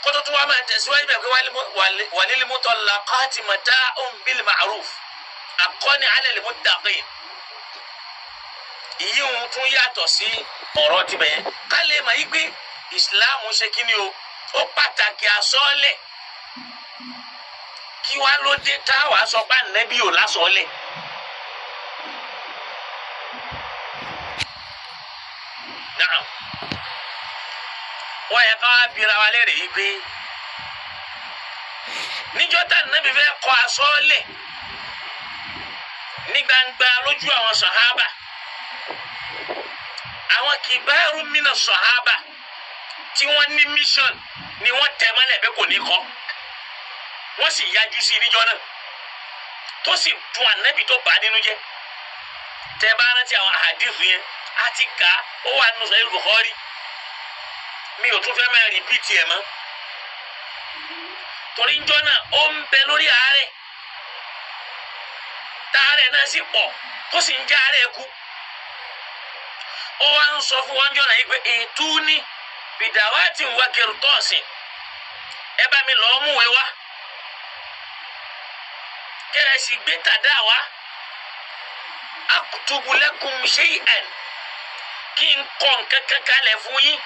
Kótó tó wá máa tẹ̀síwájú bẹ́ẹ̀ pé walil mutallaqati mata'un bil ma'ruf haqqan 'ala al muttaqin. Ìyíhun tún yàtọ̀ sí ọ̀rọ̀ tibẹ̀ yẹn. Ká lè mọ̀ yí pé ìsìláàmù ṣe kí ni o, ó pàtàkì àsọ́ọ́lẹ̀. Kí wá ló dé táwa sọ pé ànábì ò lásọ̀ọ́lẹ̀? Naam, wọ́n yẹ ká wá bira wa lérè yìí pé níjọ́ tá ànábì fẹ́ kọ àsọ́ọ́lẹ̀ ní gbangba lójú àwọn sàhábà, àwọn kìbáàrú mìíràn sàhábà tí wọ́n ní mission ni wọ́n tẹ̀ mọ́lẹ̀ pé kò ní kọ́, wọ́n sì yájú sí níjọ́ náà, tó sì dùn ànábì tó bà á nínú jẹ́. Tẹ́ bá rántí àwọn àdìfù yẹn á ti kà á, ó wà nínú Sahih Bukhari, mi ò tún fẹ́ máa rìpíìtì ẹ̀ mọ́, torí níjọ́ náà ó ń bẹ lórí àárẹ̀, táàrẹ̀ náà sì pọ̀ tó sì ń já àárẹ̀ kú. Ó wá ń sọ fún wọn jọ́nà yìí pé ètú ní bìdàwátì ń wá kẹrùtọ́ọ̀sì, ẹ bá mi lọ́ọ́ múwèé wá, kẹ́ ẹ sì gbé tàdá wá, akutubu lakum shay'an, kí n kọ́ nǹkan kan kalẹ̀ fún yín,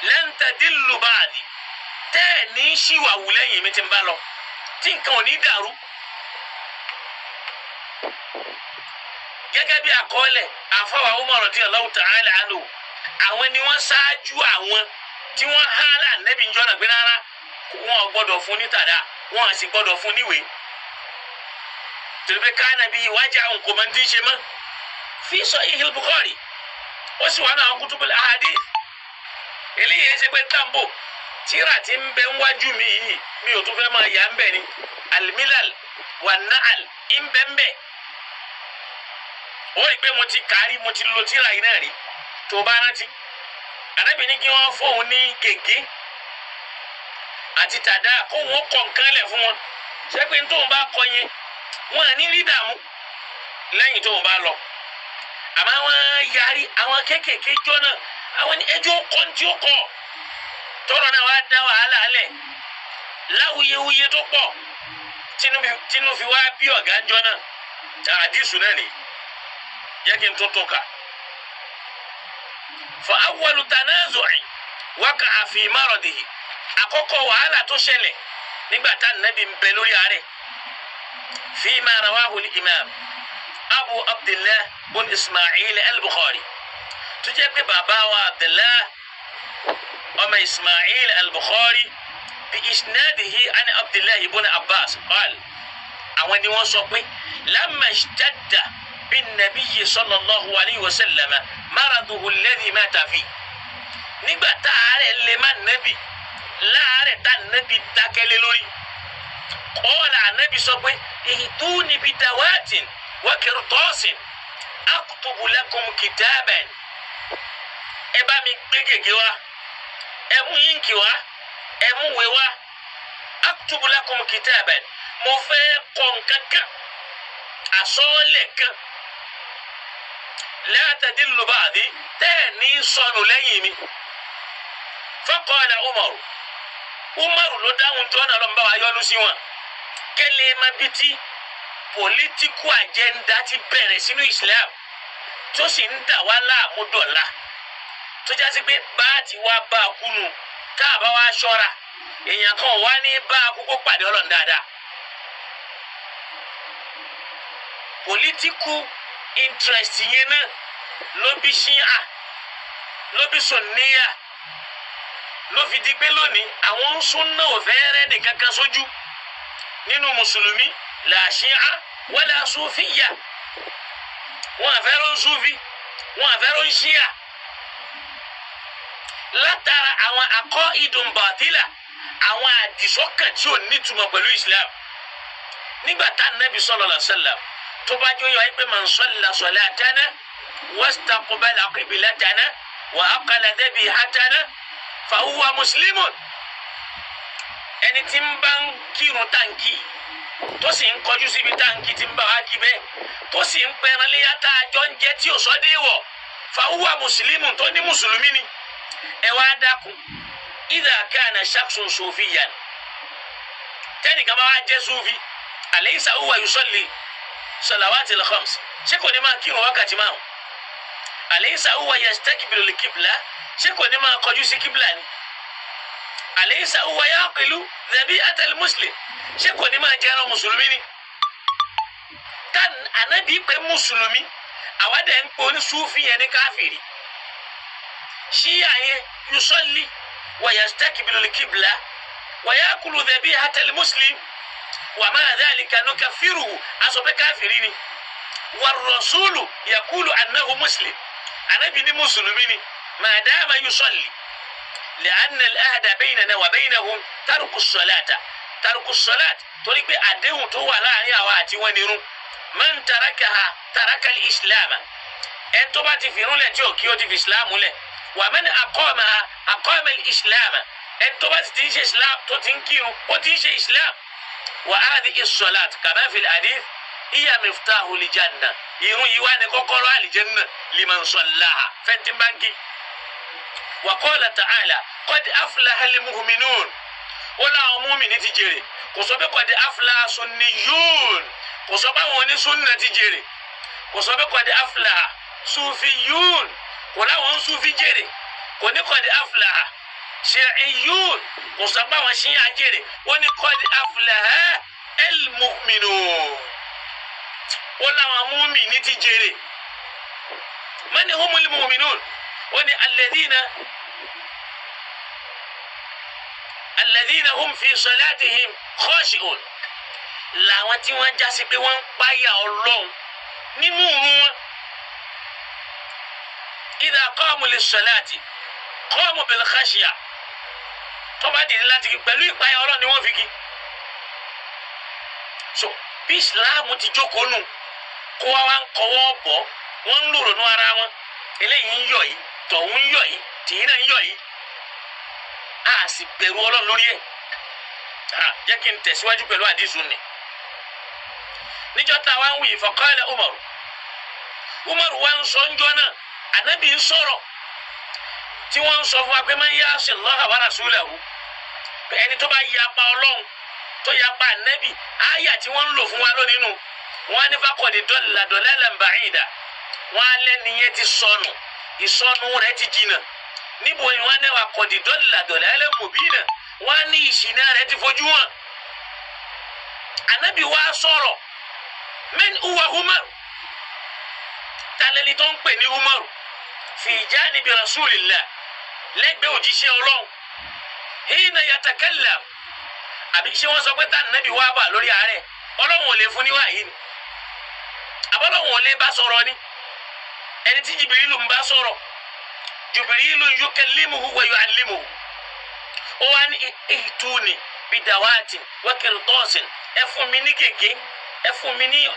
lan tadillu ba'di, tẹ́ ẹ̀ ní ṣìwàwù lẹ́yìn mi ti ń bá lọ, tí nǹkan ò ní dàrú. Gẹ́gẹ́ bí àkọọ́lẹ̀ àfọwọ́ Umar radiyallahu ta'ala anhu, àwọn ni wọ́n ṣáájú àwọn tí wọ́n há lànàbí ń jọ́nà pé rárá, wọn ò gbọ́dọ̀ fún ní tàdá, wọn à sì gbọ́dọ̀ fún níwèé, torí pé káànàbí ìwájà òun kò máa ń tí ń ṣe mọ́. Fi Sahih al-Bukhari, ó sì wà ní àwọn kutubul ahadith. Eléyìí ṣe pé tambo tíra ti ń bẹ níwájú mi yìí, mi ò tún fẹ́ máa yà ń bẹ̀ ni al-milal wan-na'al ń bẹ ń bẹ. Ó rí i pé mo ti kárí, mo ti lo tíra yìí náà rí. Tó bá rántí, Ànábì ní kí wọ́n fóun ní gègé àti tàdá, kó wọn kọ nǹkan lẹ̀ fún wọn, ṣé pé tóun bá kọ yẹn wọn à ní rí dààmú lẹ́yìn tóun bá lọ. Àmọ́ àwọn yarí, àwọn kéékèèké jọ náà, àwọn ní ẹjọ́ kọ́ ní tí ó kọ́ tọrọ náà wàá dá wàhálà lẹ̀ láwuyewuye tó pọ̀, tínú fi wá bí ọ̀gá jọ náà. Àdìsù náà nìyí, yẹ kí n tún tún kà. Fa awwalu tanazu'in waqa'a fi maradihi, àkọ́kọ́ wàhálà tó ṣẹlẹ̀ nígbà tá nàbí ń bẹ lórí àárẹ̀, fima rawahu al-imam Abu Abdillah bun Ismail al-Bukhari, tó jẹ́ pé bàbá wa Abdillah ọmọ Ismail al-Bukhari bi isnadihi an Abdillah ibn Abbas qal, àwọn ni wọ́n sọ pé lamma ishtadda bin nabiyyi sallallahu alayhi wa sallam maraduhu alladhi mata fi, nígbà tá àárẹ̀ lè má nàbì, láàárẹ̀ tá nàbì dákẹ́lé lórí, qala ànábì sọ pé ihtuni bidawatin wa qirtasin aktubu lakum kitaban, ẹ bá mi gbé gègé wá, ẹ mú yínkì wá, ẹ mú wé wá, aktubu lakum kitaban, mo fẹ́ kọ nǹkan kan, àsọọ́lẹ̀ kan, la tadillu ba'di, tẹ́ ẹ̀ ní sọnù lẹ́yìn mi. Faqala Umaru, Umaru ló dáhùn jọ́nà lọ́nba wa yọ́nú sí wọn, kẹ́lẹ́ ma bí tí political agenda ti bẹ̀rẹ̀ sínú Islam tó sì ń dà wá láàmú dọ̀la, tó jásí pé bá a ti wá bá a kú nu, tá a bá wá ṣọ́ra, èèyàn kan wá ní bá a kú kó pàdé Ọlọ́run dáadáa. Political interest yẹn náà ló bí Ṣíà, ló bí Sunniya, ló fi di pé lónìí àwọn ń súnná òfẹ́ rẹ́ nìkan kan sójú nínú mùsùlùmí, la Ṣíà wala Sufiyya, wọn àfẹ́ ló ń Sufi, wọn àfẹ́ ló ń Ṣíà, látara àwọn aqaidun batila, àwọn àdìsọ́kàn tí ò nítumọ̀ pẹ̀lú Islam. Nígbà tá Nabi sallallahu alaihi wasallam tó bá jó yọ pé man salla salatana wastaqbala qiblatana wa aqala dhabihatana fa huwa muslimun, ẹni tí ń bá ń kírun táǹkì tó sì ń kọjú síbi táǹkì tí ń bá wa kí bẹ́ẹ̀, tó sì ń pẹran léyà tá a jọ ń jẹ tí ò sọ dé wọ̀, fa huwa muslimun, tó ní mùsùlùmí ni. Ẹ wá dákun, idha kana shakhsun sufiyan, tẹ́nìkan bá wá jẹ́ sufi, alaysa huwa yusalli salawatil khams, ṣé kò ní máa kírun wákàtí márùn? Alaysa huwa yastakbilu al-qibla, ṣé kò ní máa kọjú sí kíbla ni? Alaysa huwa yaqilu dhabi'atal muslim, ṣé kò ní máa jẹran mùsùlùmí ni? Tá ànábì pé mùsùlùmí, àwa dẹ̀ ń pè onísúfì yẹn ní káfìrí. Ṣíyà yẹn yusalli wa yastakbilu al-qibla wa yakulu dhabi'atal muslim wa ma'a dhalika nukaffiruhu, aṣọ pé káfìrí ni. War-rasulu yaqulu annahu muslim, ànábì ní mùsùlùmí ni, ma dama yusalli. Li'anna al-ahda baynana wa baynahum tarku as-salata, tarku as-salat, torí pé àdéhùn tó wà láàrin àwa àti wọn nírun. Man tarakaha taraka al-islam, ẹn tó bá ti fi irun lẹ̀ tí ò kí ó ti fi islam lẹ̀. Wa man aqamaha aqama al-islam, ẹn tó bá ti ń ṣe islam tó ti ń kírun ó ti ń ṣe islam. Wa hadhihi as-salat kama fi al-hadith hiya miftahu al-janna, irun yìí wà ní kọ́kọ́rọ́ àlìjẹ́nà liman sallaha, fẹ́ntì báńkì. Wa qala ta'ala qad aflaha al-mu'minun, ó láwọn múmìnì ti jèrè. Kò sọ pé qad aflaha sunniyun, kò sọ pé àwọn onísúnnà ti jèrè. Kò sọ pé qad aflaha sufiyun, kò láwọn sufi jèrè. Kò ní qad aflaha shi'iyun, kò sọ pé àwọn ṣíyà jèrè. Ó ní qad aflaha al-mu'minun, ó láwọn múmìnì ti jèrè. Man humul mu'minun, ó ní alladhina hum fi salatihim khashi'un, làwọn tí wọ́n jásí pé wọ́n ń páyà Ọlọ́run nínú òun wọn. Idha qamu lis-salati qamu bil khashya, tó bá dìde láti kí pẹ̀lú ìpáyà Ọlọ́run ni wọ́n fi kí. So bí Ìsìláàmù ti jókòó nù, kó wá wá ń kọwọ́ bọ̀, wọ́n ń lòrò nú ara wọn, eléyìí ń yọ̀ yìí, tọ̀hún ń yọ̀ yìí, tìyín náà ń yọ̀ yìí, a sì bẹ̀rù Ọlọ́run lórí ẹ̀. Jẹ́ kí n tẹ̀síwájú pẹ̀lú àdìsùn ni. Níjọ́ tá a wá ń wí, faqala Umaru, Umaru wa ń sọ ńjọ́ náà, ànábì ń sọ̀rọ̀ tí wọ́n ń sọ fún wa pé man ya'si Allaha wa rasulahu, ẹni tó bá yapa Ọlọ́run tó yapa ànábì, àyà tí wọ́n ń lò fún wa lónìí nù, wọ́n á ní faqad dalla dalalan ba'ida, wọ́n á lẹ́ni yẹn ti sọnù, ìsọnù rẹ̀ ti jìnà. Níbo ni wọ́n á ní qad dalla dalalan mubina, wọ́n á ní ìṣìnà rẹ̀ ti fojú hàn. Ànábì wa sọ̀rọ̀, man huwa Umaru, talẹ́ni tó ń pè ní Umaru, fi janibi rasulillah, lẹ́gbẹ̀ẹ́ òjíṣẹ́ Ọlọ́run, hina yatakallam, àbí ṣé wọ́n sọ pé tá ànábì wá wà lórí àárẹ̀, Ọlọ́run ò lè fún ní wáyé ni, àbọ̀lọ́run ò lè bá sọ̀rọ̀ ni? Ẹni tí Jìbìrìlù ń bá sọ̀rọ̀, Jìbìrìlù yukallimuhu wa yu'allimuhu, ó wá ní ìtúni bidawatin wa qirtasin, ẹ fún mi ní gègé, ẹ fún mi ní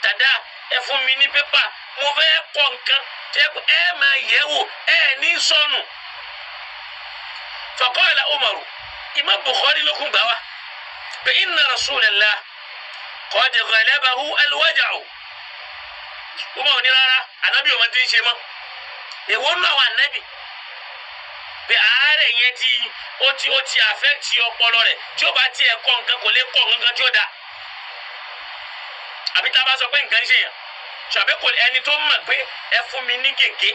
dàdá, ẹ fún mi ní pépà, mo fẹ́ kọ nǹkan ẹ máa yẹ̀ wò, ẹ ní sọnù. Faqala Umaru, Imam Bukhari ló kún gbà wá pé inna Rasulallah qad ghalabahu al-waja'u. Umaru ní rárá, ànábì ò mọ tí ń ṣe mọ́. Èwo nù àwọn ànábì pé àárẹ̀ yẹn ti ó ti affect ọpọlọ rẹ̀, tí ó bá tiẹ̀ kọ́ nǹkan kò lè kọ́ nǹkan tí ó da. Àbí tá a bá sọ pé nǹkan ṣe yàn, ṣàbẹ́ kò ẹni tó mọ̀ pé ẹ fún mi ní gègé,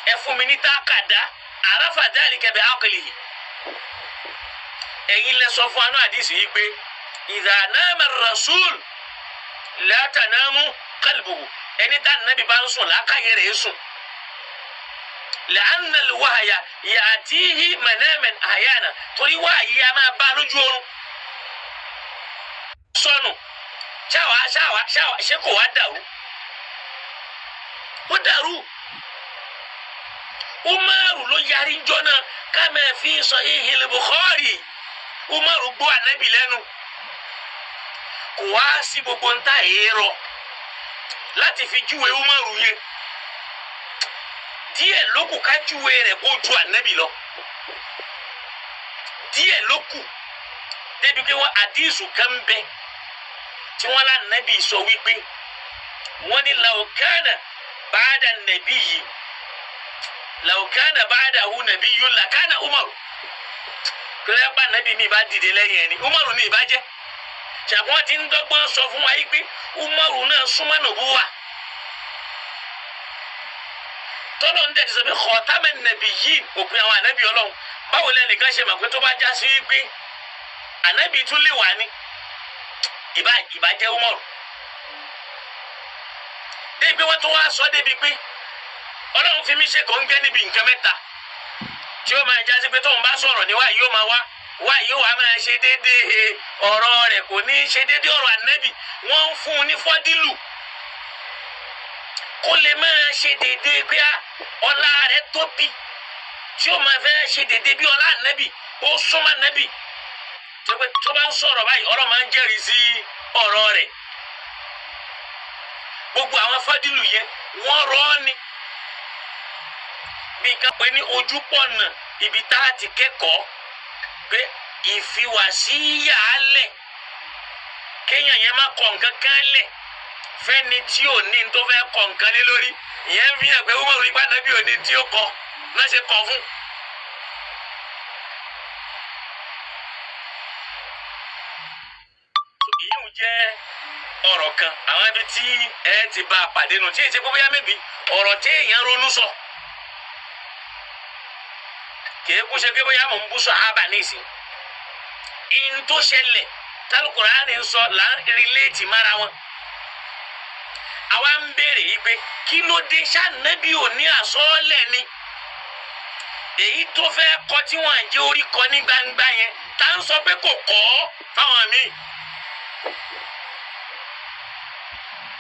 ẹ fún mi ní tákàdá, àràfà dhalika bi aqlihi. Ẹ̀yin lẹ sọ fún anú àdìsí yìí pé idha nama ar-rasul la tanamu qalbuhu, ẹni tá nàbí bá ń sùn làákàyè rẹ̀ sùn. La'anna al-wahya ya'tihi manaman ahyana, torí wáyé a máa bá lójú oorun. Sọnù ṣáwa ṣáwa ṣáwa, ṣé kò wá dàrú? Ó dàrú. Umaru ló yarí njọ́ náà, kama fi Sahihil Bukhari. Umaru gbọ́ ànábì lẹ́nu, kò wá sí gbogbo ntá èrò láti fi júwe Umaru yẹn. Díẹ̀ ló kù ká júwe rẹ̀ kó ju ànábì lọ, díẹ̀ ló kù débi pé wọ́n àdísù kan bẹ tí wọ́n lá ànábì sọ wípé wọ́n ní law kana ba'da nabiyyi Law kana ba'dahu nabiyyun lakana Umaru. Kílẹ̀ bá nàbí mi bá dìde lẹ́yìn ẹni Umaru ní ìbàjẹ́. Ṣàkóso ti ń dọ́gbọ́n sọ fún wa yìí pé Umaru náà súnmọ́ nùbúwà. Tọ́lọ́ ń dẹ̀sí sọ pé khataman nabiyyin, òpin àwọn ànábì Ọlọ́run. Báwo lẹ́nìkan ṣe mọ̀ pé tó bá já sí pé ànábì tún lè wà ní ìbá jẹ́ Umaru. Débi wọ́n tún wá sọ débi pé Ọlọ́run fi mí ṣe kò ń gẹ́ níbi nǹkan mẹ́ta tí ó máa jásí pé tóun bá sọ̀rọ̀ ní wáyé yóò máa wá wáyé yóò wá máa ṣe déédéé ọ̀rọ̀ rẹ̀, kò ní í ṣe déédéé ọ̀rọ̀ ànábì. Wọ́n ń fún un ní fọ́dílù kó lè máa ṣe déédéé pé ọlá rẹ̀ tóbi tí ó máa fẹ́ ṣe déédéé bí ọlá ànábì, ó súnmọ́ ànábì tó bá ń sọ̀rọ̀ báyìí, ọ̀rọ̀ máa ń jẹ́rìí sí ọ̀rọ̀ rẹ̀. Gbogbo àwọn fọ́dílù yẹn wọ́n rọ́ ni bí ká pé ní ojúpọ̀nà ibi tá a ti kẹ́kọ̀ọ́ pé ìfiwàsí yàálẹ̀ kéèyàn yẹn má kọ̀ nǹkan kan lẹ̀ fẹ́ni tí ò ní tó fẹ́ kọ̀ nǹkan lé lórí. Ìyẹn fi hàn pé Umaru ipá nàbí ò ní tí ó kọ náà ṣe kọ fún. Ìyẹn jẹ́ ọ̀rọ̀ kan àwọn ibi tí ẹ ti bá a pàdé nù tí èyí ṣe pé bóyá mẹ́bi ọ̀rọ̀ tí èèyàn ronú sọ kìí kú ṣe pé bóyá mò ń bú sàhábà nísìn. In tó ṣẹlẹ̀ tálùkùránì ń sọ là ń rìlẹ́ẹ̀tì mára wọn. Àwa ń béèrè yìí pé kí ló dé ṣànẹ́bí ò ní àsọ́ọ́lẹ̀ ni èyí tó fẹ́ kọ tí wọ́n à ń jẹ́ orí kọ ní gbangba yẹn tá ń sọ pé kò kọ́ fáwọn míì.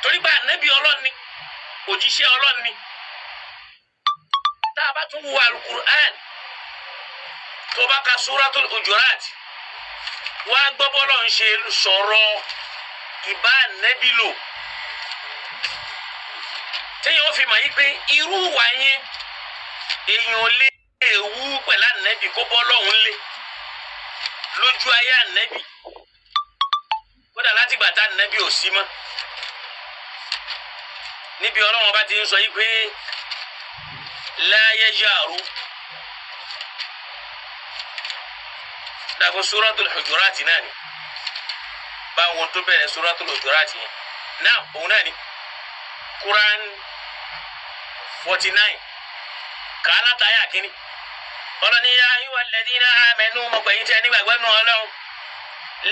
Torí pé ànẹ́bí ọlọ́ni, òjíṣẹ́ ọlọ́ni. Tá a bá tún wo alukur'an, tó bá ka suratul Hujurat, wá gbọ́ bọ́lọ̀ ń ṣe sọ̀rọ̀ ìbá ànẹ́bí lò, téèyàn ó fi mọ̀ yí pé irú wà yẹn èèyàn lè wú pẹ̀lú ànẹ́bí kó bọ́ lọ́hùn lé lójú ayé ànẹ́bí, kódà láti gbà tá ànẹ́bí ò sí mọ́. Níbi Ọlọ́run bá ti ń sọ yí pé la yajaru dàgbọ́ Suratul Hujurat náà ni báwọn tó bẹ̀rẹ̀ Suratul Hujurat yẹn náà òun náà ni Quran 49 kàálà táyà kínní. Ọlọ́ni yá ayyuhal ladhina amanu, mọ̀gbẹ̀yìn tí a nígbàgbọ́ nù Ọlọ́run,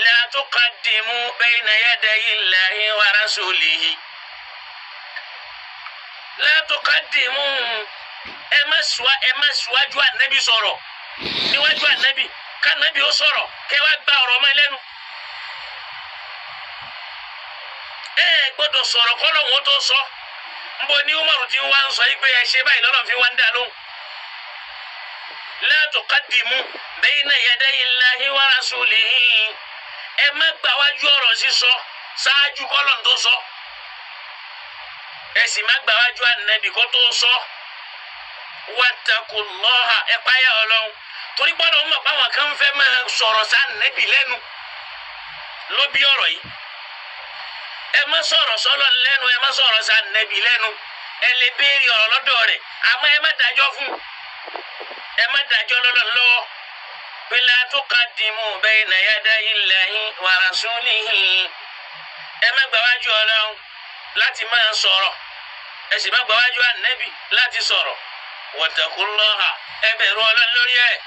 la tuqaddimu bayna yadayi Allahi wa rasulihi. La tuqaddimu, ẹ má ṣíwájú ànábì sọ̀rọ̀ níwájú ànábì, kánábì ó sọ̀rọ̀ kẹ́ wá gba ọ̀rọ̀ mọ́ lẹ́nu. Ẹ gbọ́dọ̀ sọ̀rọ̀ kọ́lọ́hún ó tó sọ. Nbọ ní Umaru tí wá ń sọ yìí pé ẹ ṣe báyìí lọ́nà fi wá ń dà lóhùn. La tuqaddimu bayna yadayi Allahi wa rasulihi, ẹ má gbà wájú ọ̀rọ̀ sísọ ṣáájú kọ́lọ́hún tó sọ, ẹ sì má gbà wájú ànábì kó tó sọ. Wattaqullaha, ẹ páyà Ọlọ́run, torí gbọ́dọ̀ mọ̀ pé àwọn kan fẹ́ máa sọ̀rọ̀ sí ànábì lẹ́nu ló bí ọ̀rọ̀ yìí. Ẹ má sọ̀rọ̀ sọ́lọ̀ lẹ́nu, ẹ má sọ̀rọ̀ sí ànábì lẹ́nu. Ẹ lè béèrè ọ̀rọ̀ lọ́dọ̀ rẹ̀, àmọ́ ẹ má dájọ́ fún, ẹ má dájọ́ lọ́dọ̀ lọ́wọ́. La tuqaddimu bayna yadayi Allahi wa rasulihi, ẹ má gbàwájú Ọlọ́run láti máa sọ̀rọ̀, ẹ sì má gbàwájú ànábì láti sọ̀rọ̀. Wattaqullaha, ẹ bẹ̀rù Ọlọ́run lórí ẹ̀,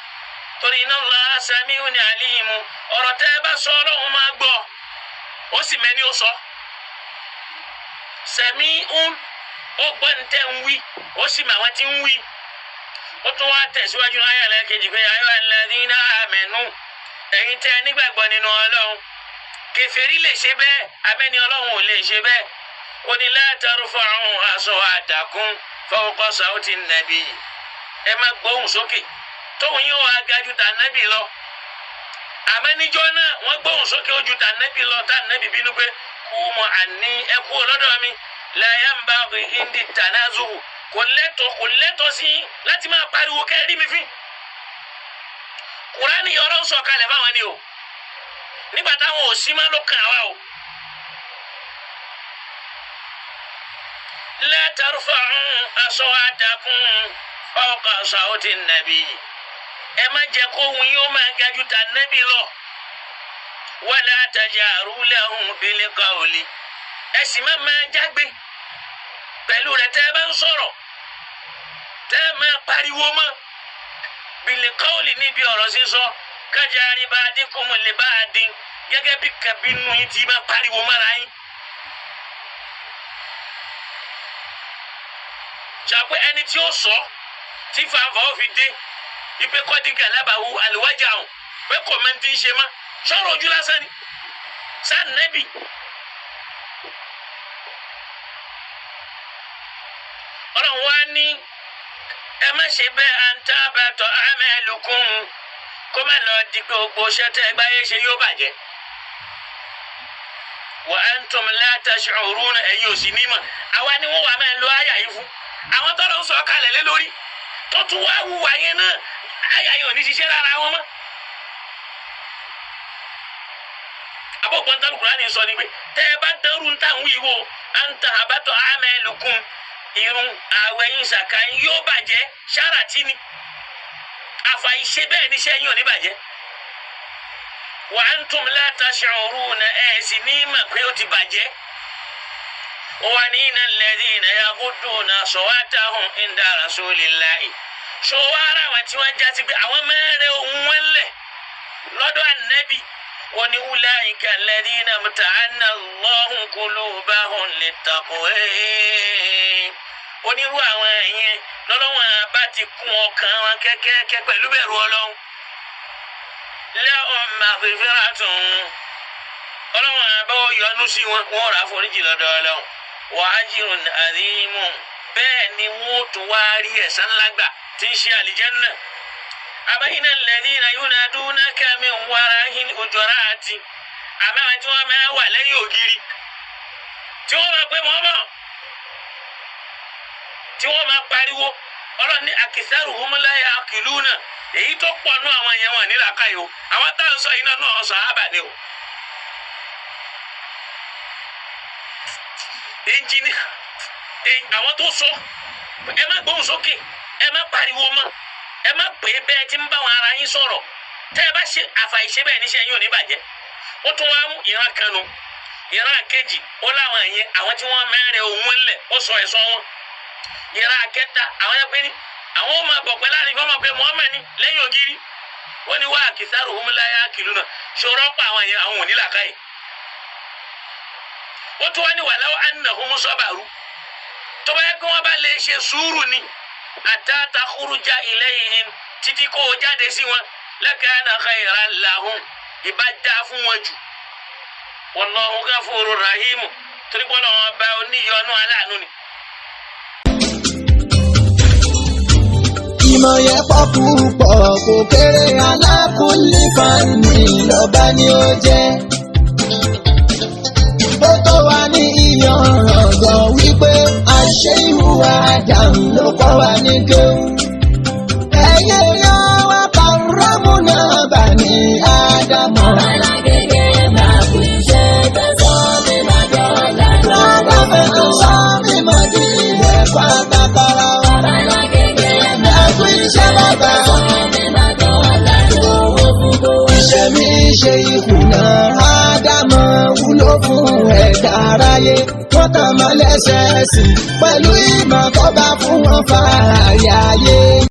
torí inna Allaha sami'un alimu, ọ̀rọ̀ tẹ́ ẹ bá sọ Ọlọ́run máa gbọ́, ó sì mẹ́ni ó sọ. Sami'un, ó gbọ́ ní tẹ́ ń wí, ó sì mà wọ́n ti ń wí. Ó tún wá tẹ̀síwájú ní ayé ẹlẹ́kejì pé ayyuhal ladhina amanu, ẹ̀yin tẹ́ ẹ nígbàgbọ́ nínú Ọlọ́run. Kèfèrí lè ṣe bẹ́ẹ̀, abẹ́ni Ọlọ́run ò lè ṣe bẹ́ẹ̀. Ó ní la tarfa'u aswatakum fawqa sawti nnabi, ẹ má gbóhùn sókè tóun yóò wá ga ju tànẹ́bì lọ. Àmọ́ níjọ́ náà wọ́n gbóhùn sókè ó ju tànẹ́bì lọ, tànẹ́bì bínú pé kú mọ́ àní ẹ kú ọlọ́dọ̀ mi. La yanbaghi indi tanazuhu, kò lẹ́tọ̀ọ́ sí láti máa pariwo kẹ́rí mi fín. Kùránì ọ̀rọ̀ ń sọ̀kalẹ̀ fáwọn ni o, nígbà táwọn ò sí má ló kàn wá o. La tarfa'u aswatakum Fawqa sawti nàbí, ẹ má jẹ́ kó ohùn yín ó máa ga ju ta nẹ́bí lọ. Wala tajaru lahum bil qawli, ẹ sì má máa jágbe pẹ̀lú rẹ̀ tẹ́ ẹ bá ń sọ̀rọ̀, tẹ́ ẹ máa pariwo mọ́. Bil qawli, níbi ọ̀rọ̀ sísọ. Kajari ba'dikum li ba'din, gẹ́gẹ́ bí kẹbínú yín ti máa pariwo mọ́ra yín. Ṣàpẹ́ ẹni tí ó sọ tí fanfa ó fi dé ipe kọ́dígà lábàáwú àlùwájà ọ̀hún pé kọ̀mẹ́ntì ń ṣe má sọ̀rọ̀ ojú lásán ni sànẹ́bì. Ọlọ́run wá ní ẹ má ṣe bẹ́ẹ̀, à ń tá bàtọ̀ àmẹ́lùkún, kó má lọ di pé gbogbo iṣẹ́ tẹ́ ẹ gbáyé ṣe yóò bàjẹ́. Wa antum la tash'uruna, ẹ̀yin ò sì ní mọ̀. Àwa ni wọ́n wà máa lo àyà yìí fún àwọn tọ́lọ̀ ń sọ kalẹ̀ lé lórí tó tún wá wùwà yẹn náà, àyà yìí ò ní ṣiṣẹ́ lára wọn mọ́. Abọ́gbọ́n tán Kùránì sọ ni pé tẹ́ ẹ bá dẹ́rù ń tàn wíwo à ń tan àbátọ̀ àmẹ́lùkún, irun àwẹ̀ yín ṣàkà yín yóò bàjẹ́ ṣáàràtì ni àfàìṣe bẹ́ẹ̀ níṣẹ́ yín ò ní bàjẹ́. Wa antum la tash'uruna, ẹ̀ sì ní mọ̀ pé ó ti bàjẹ́. Wa nínà alladhina yaghudduna aswatahum inda rasulillahi, ṣòwárà àwọn tí wọ́n já sí pé àwọn mẹ́rẹ̀ ohun wọn lẹ̀ lọ́dọ̀ ànábì, wọ́n ní ulaika alladhina imtahana Allahu qulubahum littaqwa, onírú àwọn ẹ̀yẹn lọ́lọ́wọ́n bá ti kún ọkàn wọn kẹ́kẹ́kẹ́ pẹ̀lú bẹ̀rù Ọlọ́run. Lahum maghfiratun, Ọlọ́run àbá yọ́nú sí wọn, wọ́n rà foríjì lọ́dọ̀ Ọlọ́run. Wa ajrun adhimun, bẹ́ẹ̀ ni wọ́n tún wá rí ẹ̀san ńlá gbà tí ń ṣe àlìjẹ́nnà. Abayna alladhina yunadunaka min wara'il hujurati, àmọ́ àwọn tí wọ́n máa wà lẹ́yìn ògiri tí wọ́n máa pé mọ́mọ́, tí wọ́n máa pariwo, Ọlọ́run ní aktharuhum la ya'qiluna, èyí tó pọ̀ nú àwọn yẹn wọn nílà káyò. Àwọn táwọn sọ yìí náà náà sàhábà ni o. Ẹnjìní àwọn tó sọ ẹ má gbóhùn sókè, ẹ má pariwo mọ́, ẹ má pè é bẹ́ẹ̀ tí ń bá wọn ara yín sọ̀rọ̀, tẹ́ ẹ bá ṣe àfàìṣe bẹ́ẹ̀ níṣẹ́ yín ò ní bàjẹ́. Ó tún wá mú ìran kan nu, ìran kejì ó láwọn yẹn àwọn tí wọ́n mẹ́rẹ̀ òun ńlẹ̀, ó sọ ẹ̀sọ́ wọn. Ìran kẹta àwọn yẹn pé ní àwọn ó máa bọ̀ pẹ́ láàrin fún ọmọ pé Muhammad ní lẹ́yìn ògiri, wọ́n ní wá àkìsàrò húnmúláyà kìlú náà ṣòro pa àwọn yẹn, àwọn ò ní làákàyè. Ó tún wá ní wàláwọ́ annahum sabaru, tó bá yẹ kí wọ́n bá lè ṣe sùúrù ni hatta takhruja ilayhim, títí kó o jáde sí wọn, lakana khayran lahum, ìbá dá fún wọn jù. Wallahu ghafurur rahim, torí pé Ọlọ́run ọba oníyọnu aláàánú ni. Ìmọ̀ yẹn pọ̀ púpọ̀ kò kéré, alákùnlé fani lọ́ba ni ó jẹ́. Ó tó wa ní ìyànràn gan wípé àṣẹ ìhùwà Ádámù ló kọ́ wa ní kéwú. Ẹyẹ yọ wá kàrámù náà bà ní Ádámù. Alágége máa kú iṣẹ́ tẹ̀sán mi máa dọ̀la. Lábàbà tó sọ mímọ́ di ilẹ̀ pátákárá wa. Alágége máa Ẹ kú iṣẹ́ bàbá. tẹ̀sán mi máa dọ̀la. Owó fún kó. Iṣẹ́ mi ṣe ìkùnà Ádámọ̀ wúlò fún ẹ̀dá aráyé. Wọ́n tàn mọ́ lẹ́sẹ̀ẹ́sì pẹ̀lú ìmọ̀ tó bá fún wọn fààyè ayé.